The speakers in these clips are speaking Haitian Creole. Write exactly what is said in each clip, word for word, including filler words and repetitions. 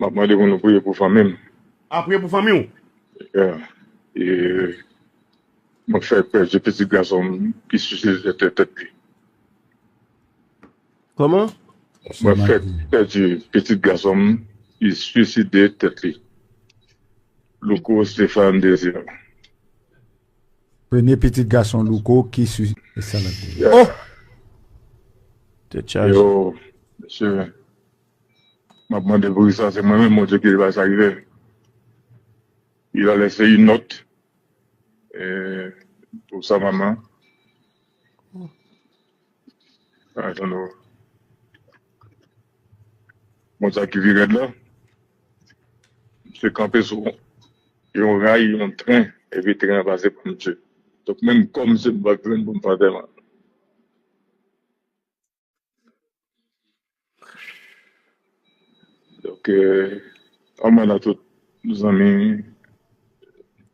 M ap mande pou nou priye pou fanmi m. A, priye pou fanmi w. Yeah. E mwen fèk pèdi pitit gason m ki siside tèt, tèt li. Kòman? Mwen fèk pèdi pitit gason m ki siside tèt li. Louko Stéphane Désir. Premye pitit gason Louko ki siside. E sa l ap di. Yeah. Oh! Tèt chaje. Yo, mesye, m ap mande pou ki sa, se mwen menm Bondye ki te bay sa rive. Il a laissé une note, eh, pour sa maman. Atann, bon, sa ki pi rèd la, se kanpe sou yon ray, yon tren, epi tren an pase pa misye. Donk, menm kò misye m pa jwenn pou m fè antèman. Donk, euh, anmwey la tout zanmi,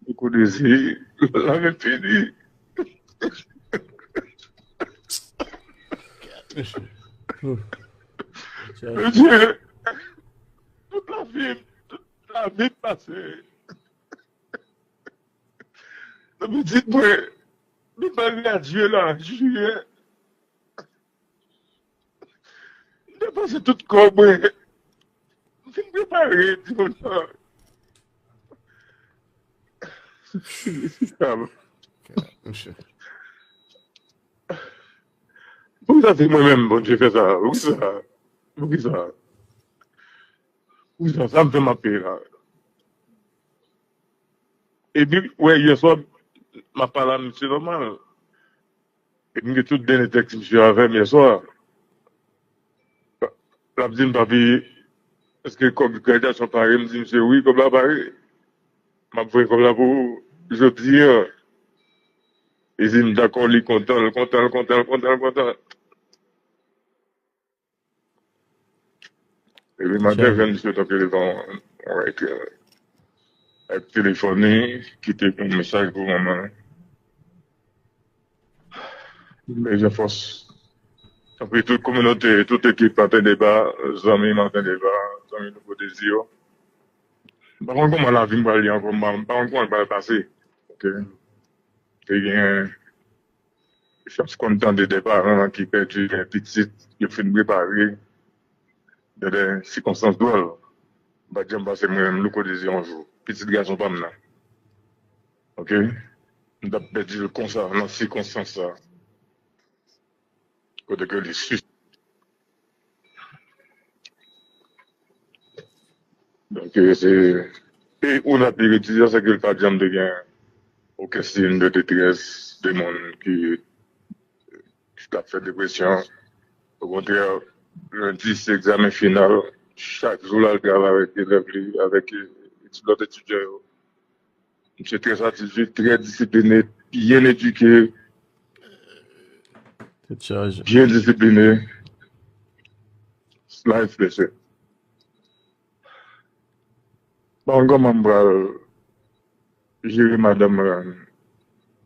Louko Désir, lavi fini. Mesye, tout lavi, tout lavi pase. Nan pitit mwen, li pa gradye la, jiyè. M te pase tout kòb mwen. M fin prepare timoun nan. Mesye. Poukisa se mwen menm Bondye fè sa? Poukisa? Poukisa? Poukisa sa m fè m ap peye la? Epi, wè, yè swa, m ap pale a misye nòmal. Epi m gen tout dènye tèks misye avè m yè swa. L ap di m, "Papi, èske kòb gradyasyon pare?" M di misye, "Wi, kòb la pare. M ap voye kòb la pou ou jodi a." Li di m, "Dakò," li kontan, l kontan, l kontan, l kontan, l kontan. Epi maten, jwenn misye tanke li pran yon, yon, yon, ak telefòn li, kite yon mesaj pou manman l. Bezwen fòs. Tanpri, tout kominote, tout ekip Maten Deba, zanmi Maten Deba, zanmi Nouvo Dezi yo. M pa konn kòman lavi m pral ye ankò, m pa, m pa konn kòman l pral pase. Ok. Te gen chans konn tande de paran ki pèdi pitit, yo fin prepare nan de sikonstans dwòl. M pa t janm panse mwen menm Louko Dezi yon jou. Pitit gason pa m nan. Ok? M t ap pèdi l konsa, nan sikonstans sa. Kote ke li si. Donk, e, se, e ou nan pi retize, se ke l pa t janm te gen okenn siy de detrès de moun ki, ki t ap fè depresyon. Okontrè, lendi se egzamen final, chak jou l al travay avèk elèv li, avèk, e, lòt etidyan yo. Misye trè satisfè, trè disipline, byen edike, byen disipline. Life lesson. Bon, kòman m pral jere madanm mwen?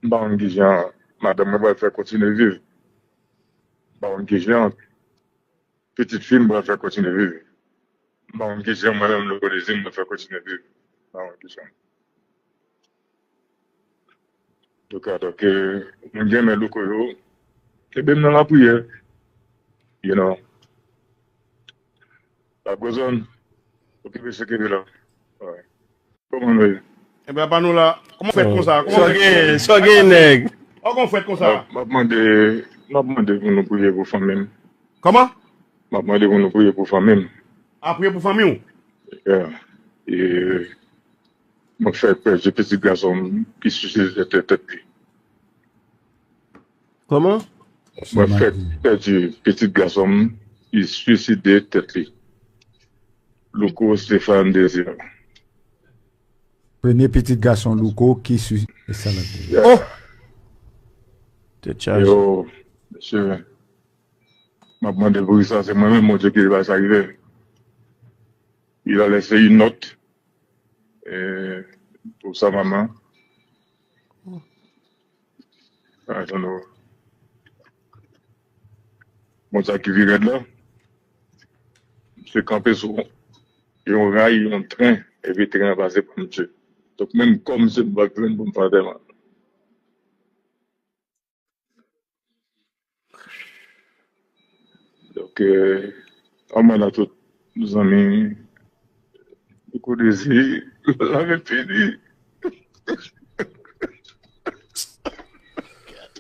M pa konn kijan madanm mwen pral fè kontinye viv. M pa konn kijan pitit fi m pral fè kontinye viv. M pa konn kijan mwen menm Louko Dezi m pral fè kontinye viv. M pa konn kijan. Donk, donk, moun ki renmen Louko yo, kenbe m nan lapriyè. You know. La Gwozòn, okipe se kenbe la. Kòman nou ye? Ebyen, apa nou la. Kòman w fèt konsa? Kòman w fèt konsa? Sa gen, nèg? Kòman w fèt konsa? M ap mande, m ap mande pou nou priye pou fanmi m. Kòman? M ap mande pou nou priye pou fanmi m. A, priye pou fanmi w? Yeah. E mwen fèk pèdi pitit gason m ki siside tèt, tèt li. Kòman? Mwen fèk pèdi pitit gason m ki siside tèt li. Louko Stéphane Désir. Premye pitit gason Louko ki siside. E sa l ap di. Oh! Tèt chaje. Yo, mesye, m ap mande pou ki sa, se mwen menm Bondye ki te bay sa rive. Il a laissé une note, eh, pour sa maman. Atann, bon, sa ki pi rèd la, se kanpe sou Yon ray, yon tren, epi tren an pase pa misye. Donk, menm kò misye m pa t jwenn pou m fè antèman. Donk, euh, anmwey la tout zanmi, Louko Dezi, la vin fini.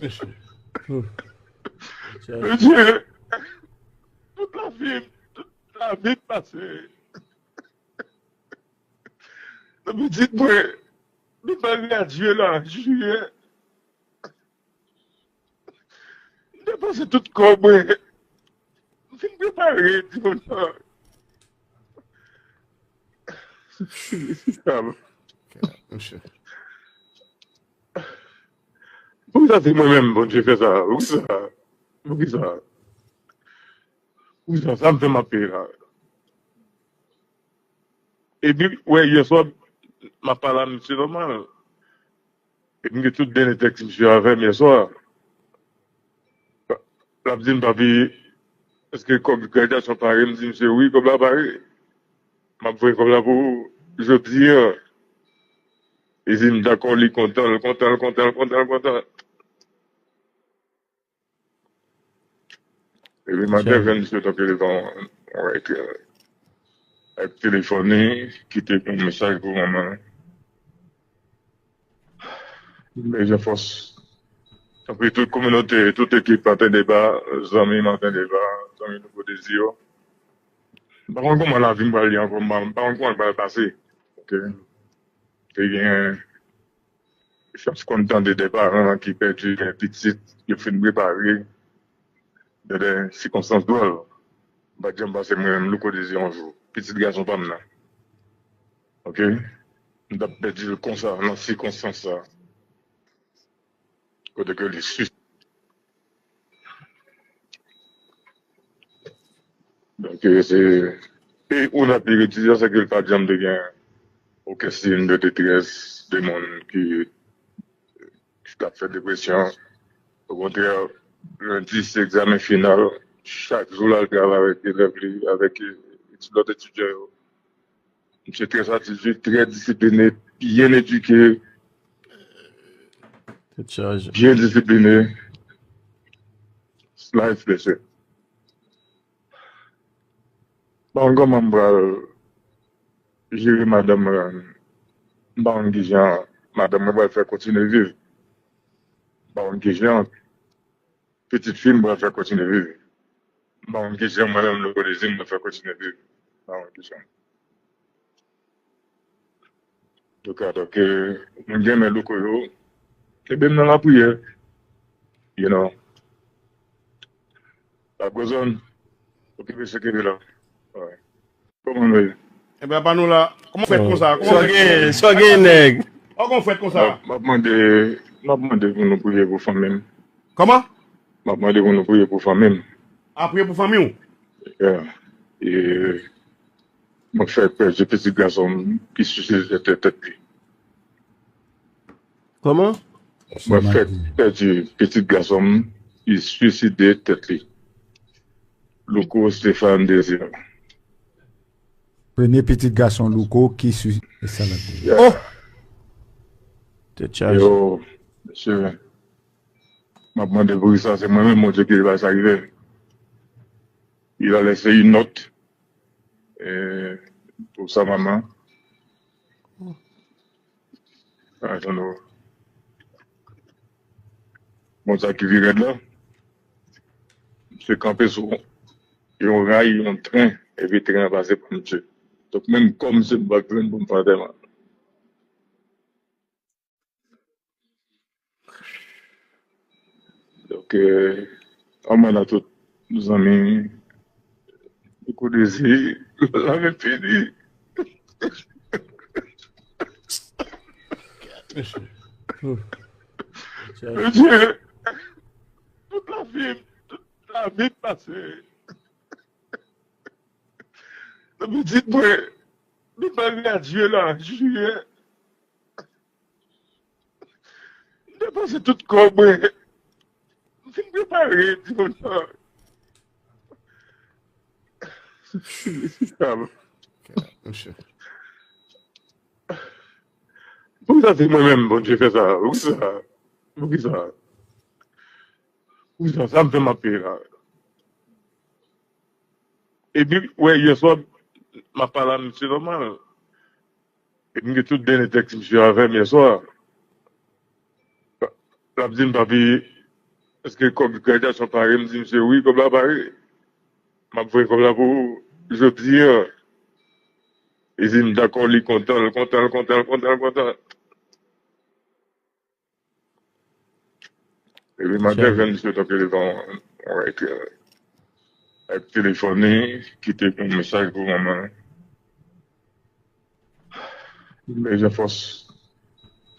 Mesye, tout lavi m, tout lavi m pase. Nan pitit mwen, li pa gradye la, jiyè. M te pase tout kòb mwen. M fin prepare timoun nan. Mesye. Poukisa se mwen menm Bondye fè sa? Poukisa? Poukisa? Poukisa? Sa m fè m ap peye la. Epi, wè, yè swa, m ap pale a misye nòmal. Epi m gen tout dènye tèks misye avè m yè swa. L ap di m, "Papi, èske kòb gradyasyon pare?" M di misye, "Wi, kòb la pare. M ap voye kòb la pou ou jodi a." Li di m, "Dakò, li kontan, l kontan, l kontan, l kontan, l kontan." Epi maten, jwenn misye tanke li t on, on, avèk telefòn li, kite yon mesaj pou manman l. Bezwen fòs. Tanpri, tout kominote, tout ekip Anten Deba, zanmi m Anten Deba, zanmi Louko Dezi yo. M pa konn kòman lavi m pral ye ankò, m pa, m pa konn kòman l pral pase. Ok. Te gen Chak sou konn tande de paran ki pèdi de pitit yo fin prepare nan de sikonstans dwòl. M pa t janm panse mwen menm Louko Dezi yon jou. Pitit gason pa m nan. Ok? M t ap pèdi l konsa nan sikonstans sa. Kote ke li si Donk, e, se, e ou nan pi redi sa, se ke l pa t janm te gen okenn siy de detrès de moun ki, ki t ap fè depresyon. Okontrè, lendi se egzamen final. Chak jou l al travay avèk elèv li, avèk, e, lòt etidyan yo. Misye trè satisfè, trè disipline, byen edike, byen disipline. Life lesson. Bon, kòman m pral jere madanm mwen? M pa konn kijan madanm mwen pral fè kontinye viv. M pa konn kijan pitit fi m pral fè kontinye viv. M pa konn kijan mwen menm Louko Dezi m pral fè kontinye viv. M pa konn kijan. Antouka, donk, e, moun ki renmen Louko yo, kenbe m nan lapriyè. You know. La Gozòn, okipe se kenbe la. Kòman nou ye? Ebyen, pa nou la. Kòman w fèt konsa? Kòman w fèt? Sa w gen, sa w gen, nèg? Kòman w fèt konsa? M ap mande, m ap mande pou nou priye pou fanmi m. Kòman? M ap mande pou nou priye pou fanmi m. A, priye pou fanmi w? Yeah. E mwen fèk pèdi pitit gason m ki siside tèt li. Kòman? Mwen fèk pèdi pitit gason m ki siside tèt li. Louko Stéphane Désir. Premye pitit gason Louko ki siside. E sa l ap di. Yeah. Oh! Tèt chaje. Yo, mesye, m ap mande pou sa, se mwen menm Bondye ki fè sa rive. Il a laissé une note, euh, pour sa maman. Atann, bon, sa ki pi rèd la, misye kanpe sou yon ray, yon tren, epi tren an pase pa misye. Donk, menm kò misye m pa t jwenn pou m fè antèman. Donk, euh, anmwey la tout zanmi, Louko Désir, la vin fini. Mesye, tout lavi m, tout lavi m pase. Nan pitit mwen, li pa gradye la, jiyè. M te pase tout kòb mwen. M fin prepare timoun nan. Mesye, sa va. Monchè. Poukisa se mwen menm Bondye fè sa? Poukisa? Poukisa? Poukisa? Sa m fè m ap peye la. Epi, wè, yèswa, m ap pale a misye nòmal. Epi m gen tout dènye tèks misye avè m yèswa. L ap di m, "Papi, èske kòb gradyasyon pare?" M di misye, "Wi, kòb la pare. M ap voye kòb la pou ou jodi a." Li di m, "Dakò," li kontan, l kontan, l kontan, l kontan, l kontan. Epi maten, jwenn misye tanke li gen yon, yon, yon telefòn li, kite yon mesaj pou manman. Li bezwen fòs.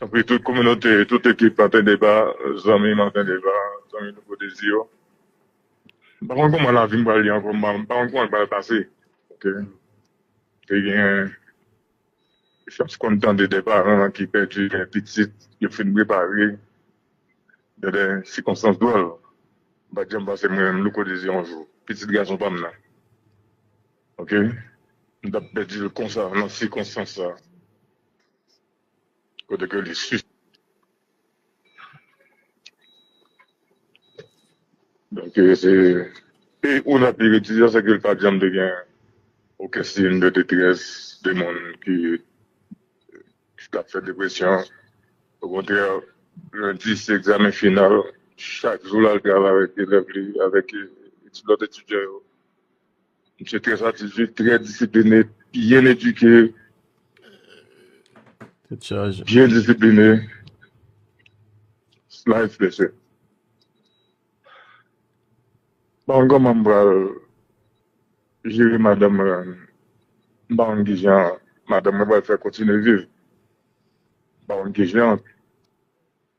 Tanpri, tout kominote, tout ekip Maten Deba, zanmi Maten Deba, zanmi Louko Dezi yo. M pa konn kòman lavi m pral ye ankò, m pa, m pa konn kòman l pral pase. Ok. Te gen, m konn tande de paran ki pèdi pitit, yo fin repare, nan de sikonstans dwòl. M pa t janm panse mwen menm Louko Dezi yon jou. Pitit gason pa m nan. Ok? M t ap pèdi l konsa, nan sikonstans sa. Kote ke li si. Donk, e, se, e ou nan pi redi a, se ke l pa t janm te gen okenn siy de detrès, de moun ki, ki t ap fè depresyon. Okontrè, lendi se egzamen final. Chak jou l al travay avèk elèv li, avèk, e, lòt etidyan yo. Misye trè satisfè, trè disipline, byen edike, byen disipline. Life lesson. Bon, kòman m pral jere madanm mwen? M pa konn kijan madanm mwen pral fè kontinye viv. M pa konn kijan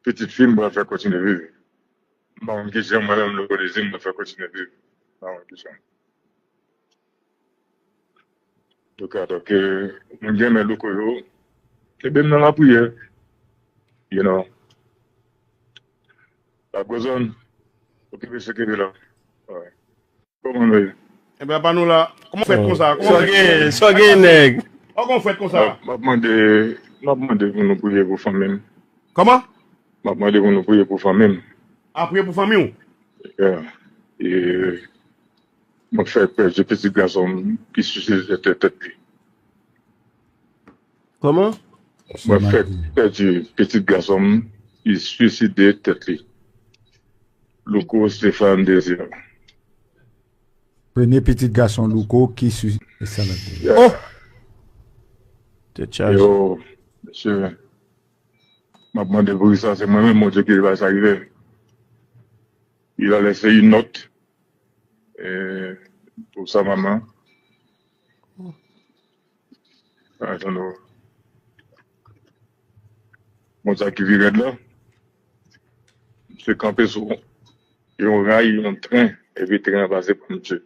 pitit fi m pral fè kontinye viv. M pa konn kijan mwen menm, Louko Dezi, m pral fè kontinye viv. M pa konn kijan. Antouka, donk, e, moun ki renmen Louko yo, kenbe m nan lapriyè. You know. La Gozòn, okipe se kenbe la. Kòman nou ye? Ebyen, apa nou la? Kòman w fèt konsa? Sa w gen, sa w gen, nèg? Kòman w fèt konsa? M ap, m ap mande, m ap mande pou nou priye pou fanmi m. Kòman? M ap mande pou nou priye pou fanmi m. A, priye pou fanmi w? Yeah. E, mwen fèk pèdi pitit gason m ki siside tèt, tèt li. Kòman? Mwen fèk pèdi pitit gason m ki siside tèt li. Louko Stéphane Désir. Premye pitit gason Louko ki siside tèt li. Oh! Tèt chaje. Yo, mesye, m ap mande pou sa, se mwen menm Bondye ki fè sa rive. Il a laissé une note, eh, pou sa manman. Bon, sa ki pi rèd la, misye kanpe sou yon ray, yon tren, epi tren an pase pa misye.